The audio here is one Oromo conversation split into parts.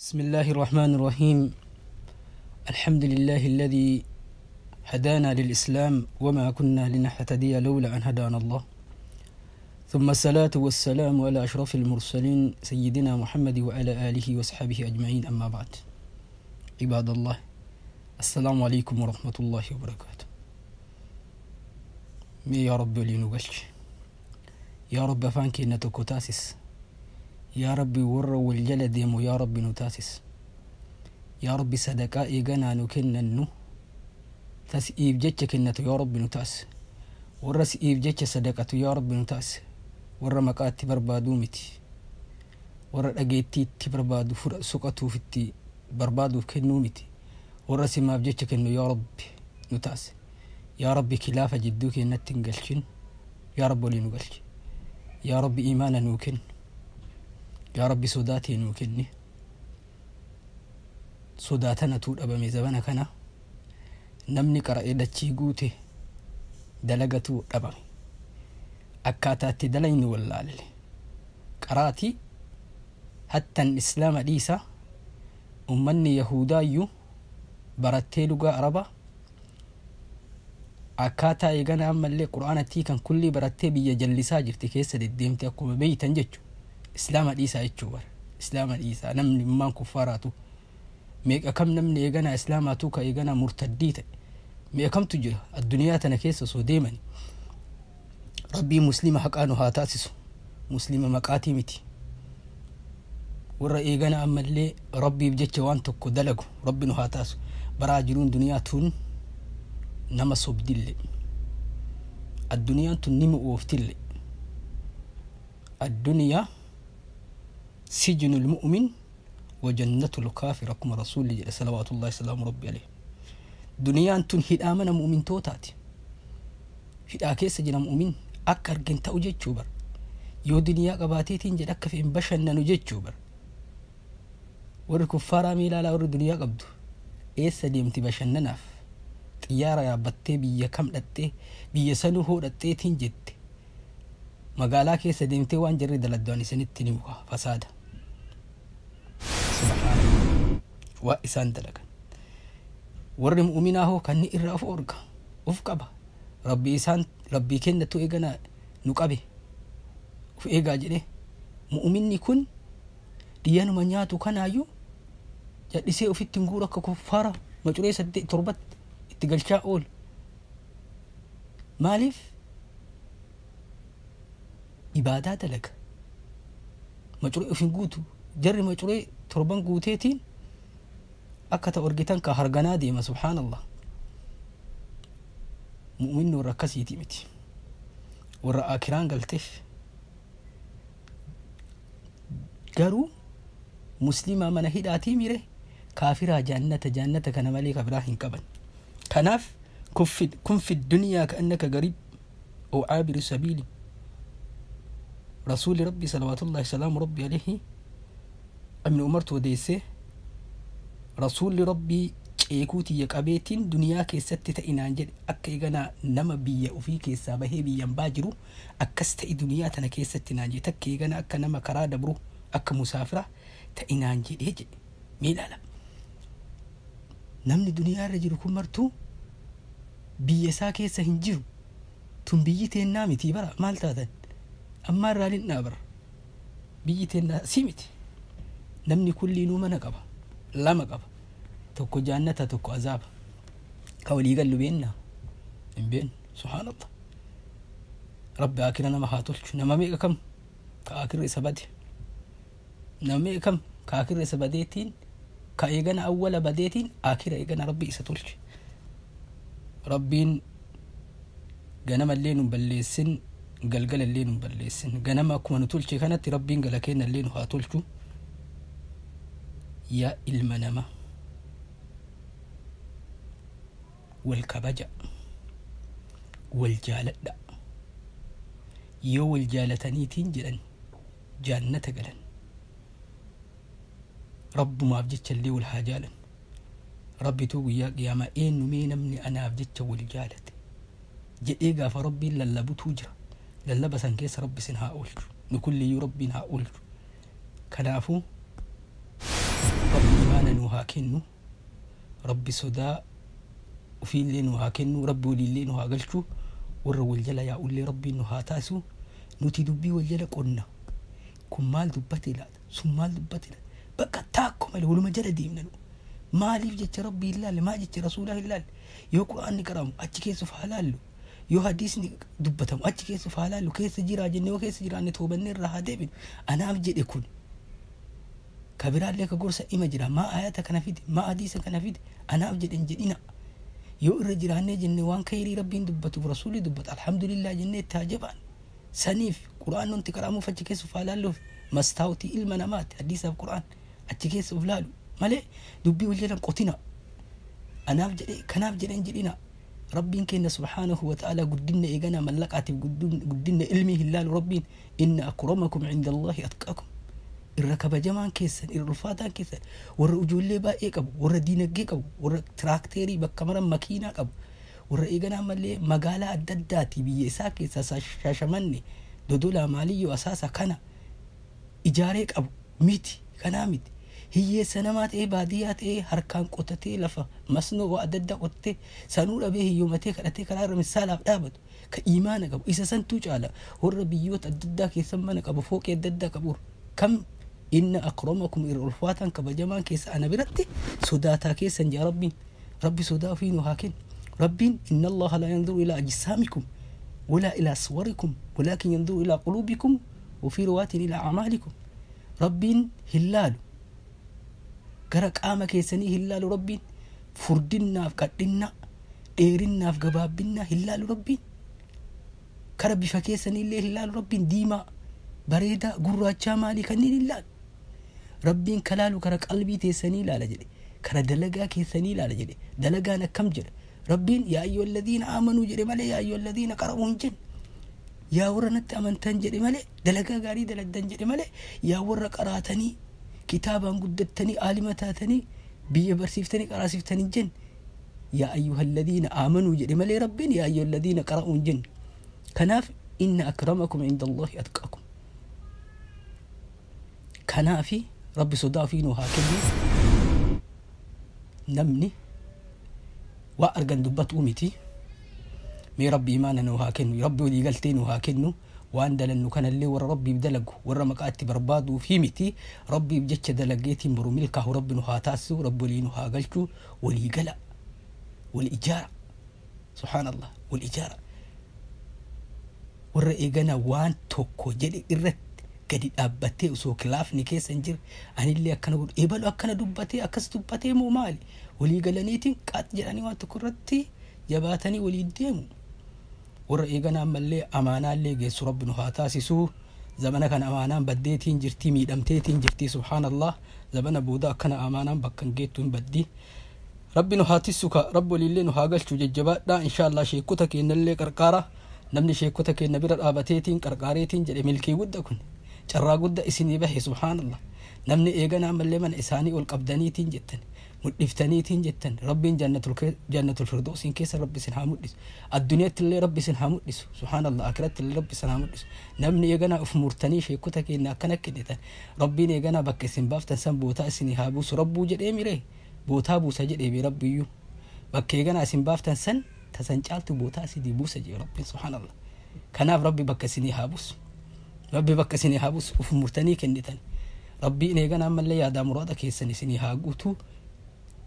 بسم الله الرحمن الرحيم. الحمد لله الذي هدانا للإسلام وما كنا لنهتدي لولا أن هدانا الله، ثم الصلاة والسلام على أشرف المرسلين سيدنا محمد وعلى آله وصحبه أجمعين، أما بعد. عباد الله، السلام عليكم ورحمة الله وبركاته. يا رب لنقلش يا رب فانك نتكتاسس يا ربي ور والجلد يمو يا ربي نتاسس يا ربي صدقاء إيقنا نكن النو تسئيب جتك النتو يا ربي نتاس ورس إيب جتك صدقة يا ربي نتاس ور مقات بربادو متي ور أجيتي تبربادو فر سقطو في التي بربادو كنو متي ورس ما بجتك إنه يا ربي نتاس يا ربي خلافة جدوك إن تنقلشن يا رب ولي نقلش يا ربي إيمانا نوكن يا ربي صداتي نوكني صداتنا تود أبا ميزبانا كنا نمني قرأي دچي قوتي دلقتو أبا أكاتاتي دلين واللالي قراتي حتى الإسلام ليسا أمني يهودايو برتي لغة عربة أكاتا إيغانا أما اللي قرآن تي كان كل برتي بيا جلسا جرتي كيسا ديمتي أكو بيتا جتشو إسلام ليسا يتشوبر إسلام ليسا نمني مان كفاراتو ميك أكم نمني إيغانا إسلاماتو كا إيغانا مرتديتا ميك أكم تجرى الدنيا تنكيسا سو ديماني ربي مسلمة حقانو هاتاسسو مسلمة مقاتي متي ورا إيغانا أما اللي ربي بجتش وان تكو دلقو ربي نو هاتاسو براجلون دنيا تون نما صبدلي الدنيا تون نمو أوفتلي الدنيا سجن المؤمن وجنة الكافر كما رسول الله صلوات الله سلام ربي عليه. دنيا تون هد آمن مؤمن توتاتي هد آكيس جنا مؤمن أكر جنت أوجد شوبر يو دنيا قباتي تنجد أكف إن بشر ننوجد شوبر ور كفار ميلا لا ور دنيا قبض إيس ديمتي بشر نناف طيارة يا بتي بيا كم لتي بيا سنو لتي تنجد مقالا كيس ديمتي وان جري دلدوني سنتني مكا فسادة سبحان الله وإسان دلقا ور مؤمناه كان إرى أف أورقا أفقبا ربي إسان ربي كنتو إيغانا نقبي أف إيغا جري مؤمني كن ديانو منياتو كان أيو جالسي أفت تنقورك كفارة مجري سد تربت تقلشا أول مالف إبادات لك مجري أفن قوتو جري مجري تربان قوتيتين أكتا أرقتان كهرقنا ديما سبحان الله مؤمن وركسي تيمتي ورا آكران قلتف قرو مسلمة من هداتي ميره كافرة جنة جنة كان مليك إبراهيم كبن كناف كن في الدنيا كأنك غريب أو عابر سبيل. رسول ربي صلوات الله سلام ربي عليه أمن أمرت وديسه رسول ربي إيكوتي يكابيتين دنيا كيست تإنانجل أكيغنا نما بيا وفي كيسا بهي بيا باجرو أكست دنيا تنا كيست تنانجل تكيغنا أكا نما كرا دبرو أكا مسافرة تإنانجل هجي ميلالا نمني دنيا رجل كمرتو بيا ساكيسا هنجرو تن بيتين نامتي برا مال تاتن أما رالين نابر بيتين سيمتي نمني كل نوم نقبا لما قبا توكو جنة توكو عذاب كولي قالوا بيننا إن بين سبحان الله رب آكلنا ما هاتولش نما كم كآكل إسبادي نما كم كآكل إسباديتين كإيجانا أول بديتين آخر إيجانا ربي إساتولش ربين جنم الليل بلسن قلقل الليل بلسن جنم أكون نتولش كانت ربين قلكين الليل هاتولشو يا المنامة والكبجة والجالة يو الجالتني تنجلا جنة قلن رب ما أبجدش اللي والحاجالا ربي تو يا قيامة إن مين مني أنا أبجدش والجالة جئيقا فربي للبو توجرا للبسن كيس ربي سنها أولش نكل يربي نها أولش كنافو haa kennu, rabbi sodaa ofiillee nu haa kennu, rabbi waliillee nu haa galchu, warra wal jala yaa'ullee rabbiin nu haa taasisu. Nuti dubbii wal jala qonna, kun maal dubbate laata, sun maal dubbate laata, bakka taakko malee waluma jala deemna nu. Maaliif jecha rabbii hin laalle, maal jecha rasuulaa hin laalle? Yoo quraanni qaramu achi keessa of haa laallu, yoo hadiisni dubbatamu achi keessa of haa laallu, keessa jiraa jennee yoo keessa jiraanne toobannee irraa haa deebinu. Anaaf jedhe kun kabiraallee ka gorsa ima jira, maa ayata kana fide, maa hadiisa kana fide, anaaf jedhe hin jedhina. Yoo irra jiraannee jenne waan khayrii rabbiin dubbatuuf rasuulli dubbatu alhamdulillah jennee itti haa jabaan. Saniif qura'aan wanti qaraamuuf achi keessa of haa laalluuf mastaawutii ilma namaati hadiisaaf qura'aan achi keessa of laalu malee dubbii wal jalan qotina. Anaaf jedhe kanaaf jedhe hin jedhina. Rabbiin keenya subhaanahu wa ta'ala guddinna eeganaa mallaqaatiif guddinna ilmii hin laalu. Rabbiin inna akramakum inda Allahi atqaakum, irra kabajamaan keessan irra ulfaataan keessan warra ijoollee baay'ee qabu, warra diinagdee qabu, warra tiraakteerii bakka maran makiinaa qabu, warra eeganaa malee magaalaa adda addaati biyya isaa keessaa Shaashamanne, Dodolaa, Maaliyyoo, Asaasa kana ijaaree qabu miti. Kanaa miti, hiyyeessa namaa ta'ee baadiyyaa ta'ee harkaan qotatee lafa masnoo waa adda addaa qotatee sanuu dhabee hiyyoomatee kadhatee karaa irra misaalaaf dhaabatu ka imaana qabu isa santuu caala warra biyyoota adda addaa keessa mana qabu, fooqee adda addaa qabu. Kam inna akramakum, irra ulfaataan kabajamaan keessa ana biratti sodaataa keessan jaa rabbiin. Rabbi sodaa ofii nu haa kennu. Rabbiin inna allaha laa yanzuru ilaa ajsaamikum walaa ilaa suwarikum walaakin yanzuru ilaa quluubikum wa fi riwaatin ilaa acmaalikum. Rabbiin hin laalu gara qaama keessanii, hin laalu rabbiin furdinnaaf qadhinna, dheerinnaaf gabaabbinnaa hin laalu rabbiin, kara bifa keessanii illee hin laalu rabbiin, diimaa bareedaa gurraachaa maalii kanneen hin laalu rabbiin. Ka laalu kara qalbii teessanii ilaala jedhe, kara dalagaa keessanii ilaala jedhe. Dalagaan akkam jedha rabbiin? Yaa ayyuha alladhiina aamanuu jedhe malee yaa ayyuha alladhiina qara'uu hin jenne. Yaa warra natti amantan jedhe malee, dalagaa gaarii dalagdan jedhe malee, yaa warra qaraatanii kitaabaan guddattanii aalima taatanii biyya barsiiftanii qaraasiftanii hin jenne. Yaa ayyuha alladhiina aamanuu jedhe malee rabbiin yaa ayyuha alladhiina qara'uu hin jenne. Kanaaf inna akramakum inda Allahi atqaakum. Kanaafi rabbi sodaa ofii nu haa kennu. Namni waa argan dubbatuu miti. Mee rabbi imaana nu haa kennu, rabbi walii galtee nu haa kennu. Waan dalannu kanallee warra rabbiif dalagu, warra maqaa itti barbaaduu fi miti, rabbiif jecha dalageetiin boru milkaahu rabbi nu haa taasisu. Rabbi walii nu haa galchu. Walii gala, wal ijaara, subhaanallah, wal ijaara. Warra eegana waan tokko jedhe irratti gadi dhaabbattee osoo kilaafni keessa hin jirre, anillee akkana godhu, ebalu akkana dubbatee akkas dubbatee moo maali, walii galaniitiin qax jedhanii waan tokko irratti jabaatanii walii deemu. Warra eegana ammallee amaanaallee geessu rabbi nu haa taasisu. Zamana kana amaanaan baddeetiin jirtii, miidhamteetiin jirtii, subhaanallah. Zamana booda akkana amaanaan bakka hin geettu, hin baddi. Rabbi nu haa tissu, ka rabbi waliillee nu haa galchu. Jajjabaadhaa, inshaallah. Sheekota keenyallee qarqaara. Namni sheekota keenya bira dhaabateetiin qarqaareetiin jedhe milkii gudda, kun carraa gudda isinii bahe, subhaanallah. Namni eegana ammallee mana isaanii ol qabdaniitiin jettan, mudhiftaniitiin jettan, rabbiin jannatul firdoosiin keessa rabbi isin haa mudhisu. Addunyaatti illee rabbi isin haa mudhisu, subhaanallah. Akiratti illee rabbi isin haa mudhisu. Namni eeganaa uf murtanii sheekota keenya akkana kennitan, rabbiin eeganaa bakka isin baaftan san bootaa isinii haa buusu. Rabbuu jedhee miree bootaa buusa jedhee bee rabbiyyuu bakka eeganaa isin baaftan san tasan caaltu bootaa isinii buusa jedhe rabbiin, subhaanallah. Kanaaf rabbi bakka isinii haa buusu, rabbi bakka isinii haa buusu. Uf murtanii kennitan, rabbiin eeganaa ammallee yaadaa muraada keessan isinii haa guutuu.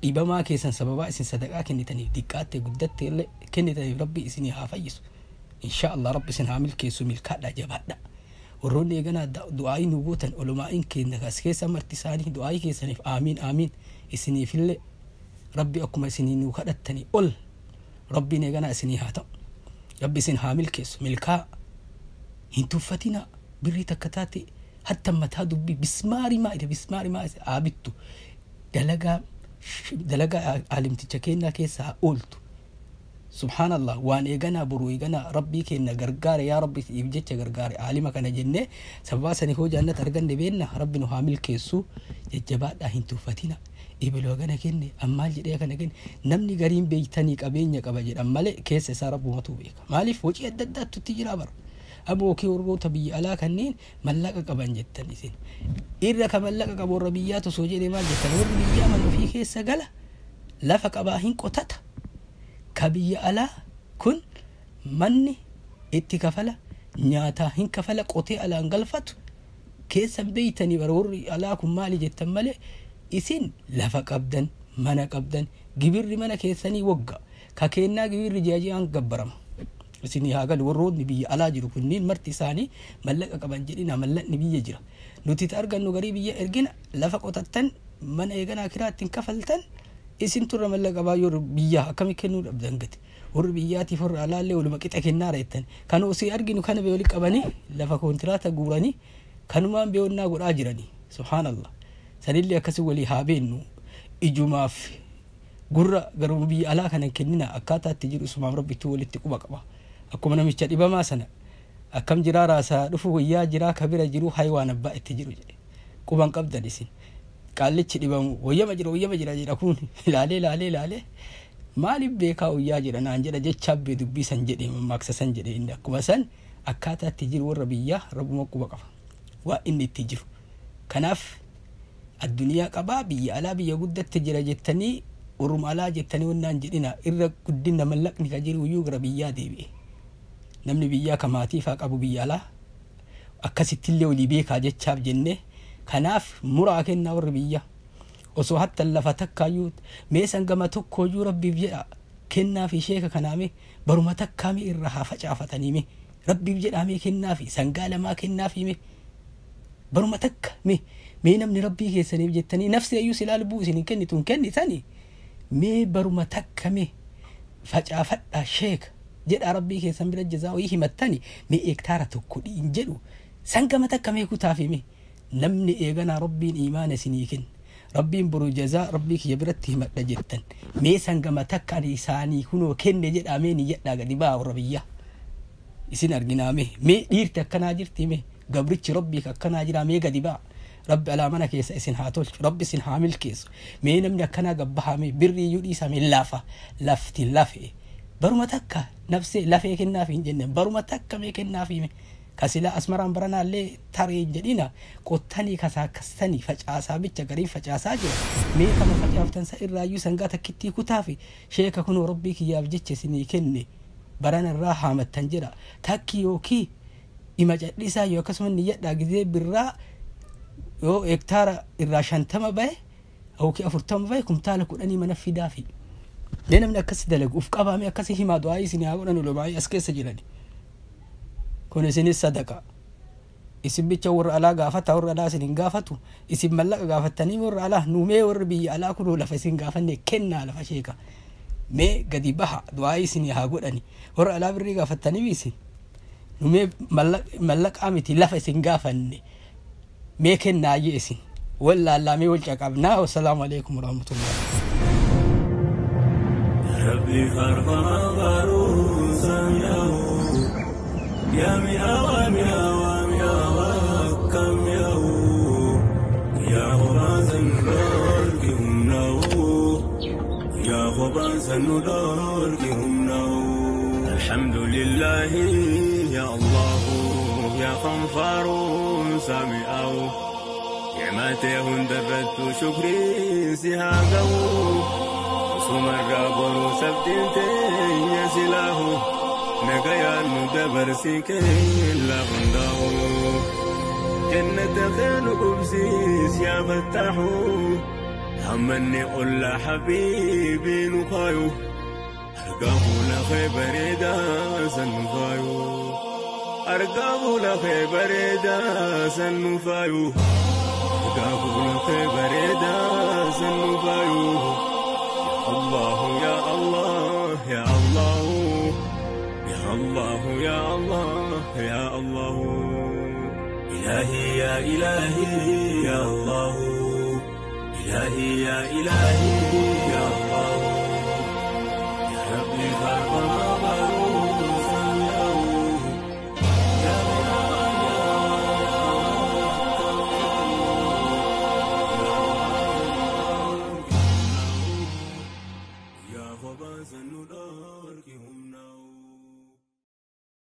Dhibamaa keessan sababaa isin sadaqaa kennitaniif diqqaatte guddatte illee kennitaniif rabbi isinii haa fayyisu, insha Allah. Rabbi isin haa milkeessu. Milkaadha, jabaadha. Warroonni eeganaa du'aa'ii nu gootan, olomaa'iin keenya as keessa marti isaanii du'aa'ii keessaniif aamiin aamiin. Isiniifillee rabbi akkuma isinii nu kadhattanii ol rabbiin eeganaa isinii haa ta'u, rabbi isin haa milkeessu. Milkaa hin tuffatina. Birrii takka taate hatta mataa dubbii bismaarii maa ida bismaarii maa haa bittu, dalagaa dalagaa aalimticha keenyaa keessa haa ooltu, subhaanallah. Waan eeganaa boru eeganaa rabbii keenya gargaare, yaa rabbi siif jecha gargaare aalima kana jennee sababaa sanii hoo jannata arganne beenna. Rabbi nu haa milkeessu. Jajjabaadhaa, hin tuffatina. Ibiloo kana kenne ammaal jedhee kana kenne, namni gariin beeytanii qabeenya qaba jedhan malee keessa isaa rabbumatu beeka. Maaliif wacii adda addaatu itti jira bara. Abookii warroota biyya alaa kanneen mallaqa qaban jettan isin. Irra ka mallaqa qabu warra biyyaatu osoo jedhee maal jettan? Warri biyyaa mana ofii keessa gala, lafa qabaa hin qotata. Ka biyya alaa kun manni itti kafala, nyaataa hin kafala, qotee alaan galfatu. Keessan beeytanii bara warri alaa kun maali jettan malee isin lafa qabdan, mana qabdan, gibirri mana keessanii wagga. Ka kennaa gibirri ji'a ji'aan gabbarama. Isin haa galu warroonni biyya alaa jiru kunniin marti isaanii mallaqa qaban jedhina, mallaqni biyya jira. Nuti ta argannu garii biyya ergina, lafa qotattan, mana eeganaa kiraa ittiin kafaltan, isin turra mallaqa baay'ee biyyaa akkami kennuu dhabdan gati. Warri biyyaatiif warra alaallee waluma qixa kennaara jettan. Kan osoo arginu kana bee walitti qabanii lafa kontiraata guuranii kanumaan beewwannaa godhaa jiranii. Subhaanallah. Sanillee akkasii walii haa beennu, ijumaaf gurra garuu biyya alaa kana kennina akkaataa itti jiru isumaaf rabbittuu walitti quba qaba. Akkuma namicha dhibamaa sana akkam jiraa raasaa dhufu wayyaa jiraa kabira jiru haywaan abbaa itti jiru jedhe. Quban qabdan isin. Qaallichi dhibamu wayyama jira wayyama jira jedha kun ilaalee ilaalee ilaalee maaliif beekaa wayyaa jira naan jedha jecha abbee dubbii san jedhe mammaaksa san jedhe inni akkuma san akkaataa itti jiru warra biyyaa rabbuma quba qaba. Waa inni itti jiru. Kanaaf addunyaa qabaa biyya alaa biyya guddatti jira jettanii orma alaa jettanii wannaan jedhina irra guddina mallaqni ka jiru iyyuu gara biyyaa deebi'e. Namni biyyaa ka maatii faa qabu biyya alaa akkasittillee walii beekaa jechaaf jenne. Kanaaf muraa kennaa warri biyya osoo hatta lafa takkaayyuu meesan gama tokkooyyuu rabbiif jedha kennaa fi sheeka kanaame baruma takkaame irra haa facaafatanii rabbiif jedhamee kennaa fi sangaa lamaa kennaa fi baruma takka mee namni rabbii keessaniif jettanii nafsi ayyuu silaa lubbuu isin hin kennitu hin kennitani mee baruma takka mee facaafadhaa sheeka jedhaa rabbii keessan bira jazaa wayii himattani mee hektaara tokko dhiin jedhu sangama takka mee kutaafi mee namni eeganaa rabbiin imaana isinii kenna rabbiin boru jazaa rabbii kiyya biratti himadha jettan mee sangama takka ani isaanii kunoo kenne jedhaa mee niyyadhaa gadi ba'aa warra biyyaa isin arginaa mee mee dhiirti akkanaa jirti mee gabrichi rabbii akkanaa jiraa mee gadi ba'a rabbi alaa mana keessa isin haa tolchu rabbi isin haa milkeessu mee namni akkanaa gabbahaa mee birri iyyuu dhiisaa mee lafa lafti lafee baruma takka nafsee lafee kennaaf hin jenne baruma takka mee kennaaf hime kasilaa asmaraan baranaallee taree hin jedhina qottanii kasaakastanii facaasaa bicha gariin facaasaa jira mee kama facaaftan sa irraayyuu sangaa takkittii kutaafi sheeka kunoo rabbii kiyyaaf jecha isinii kenne barana irraa haamattan jedha takki yookii ima cadhisaa yoo akkasuma niyyadhaa gizee birraa yoo hektaara irraa 50 bahe yookiin 40 bahe kumtaala 10 mana fidaafi. Mee namni akkasi dalagu uf qabaame akkasi himaa du'aa isin haa godhan ulamaa as keessa jirani. Kun isinis sadaqa. Isin bicha warra alaa gaafata warra alaa isin hin gaafatu isin mallaqa gaafattanii warra alaa nuumee warri biyya alaa kunoo lafa isin gaafanne kennaa lafa sheeka. Mee gadi baha du'aa isin haa godhani warra alaa birrii gaafattanii isin nuumee mallaqaa miti lafa isin gaafanne mee kennaayyee isin wallaallamee wal caqabnaa. Wassalaamu alaikum warahmatullahi. ربي فرفر سميه يا مئة مئة ومئة كم يا خباز الدار يا خباز الدار الحمد لله يا الله يا خنفر سمئه نعمته درت شكري سهاقه سمر برو سبتين يا سلاه نقيا ندبر سكين لغنداو جنة خير قبسيس يا فتاحو همني قل حبيبي نخايو أرقاه لخي بريدا سنفايو أرقاه لخي بريدا سنفايو أرقاه لخي بريدا سنفايو الله يا الله يا الله يا الله يا الله يا الله إلهي يا إلهي يا الله إلهي يا إلهي.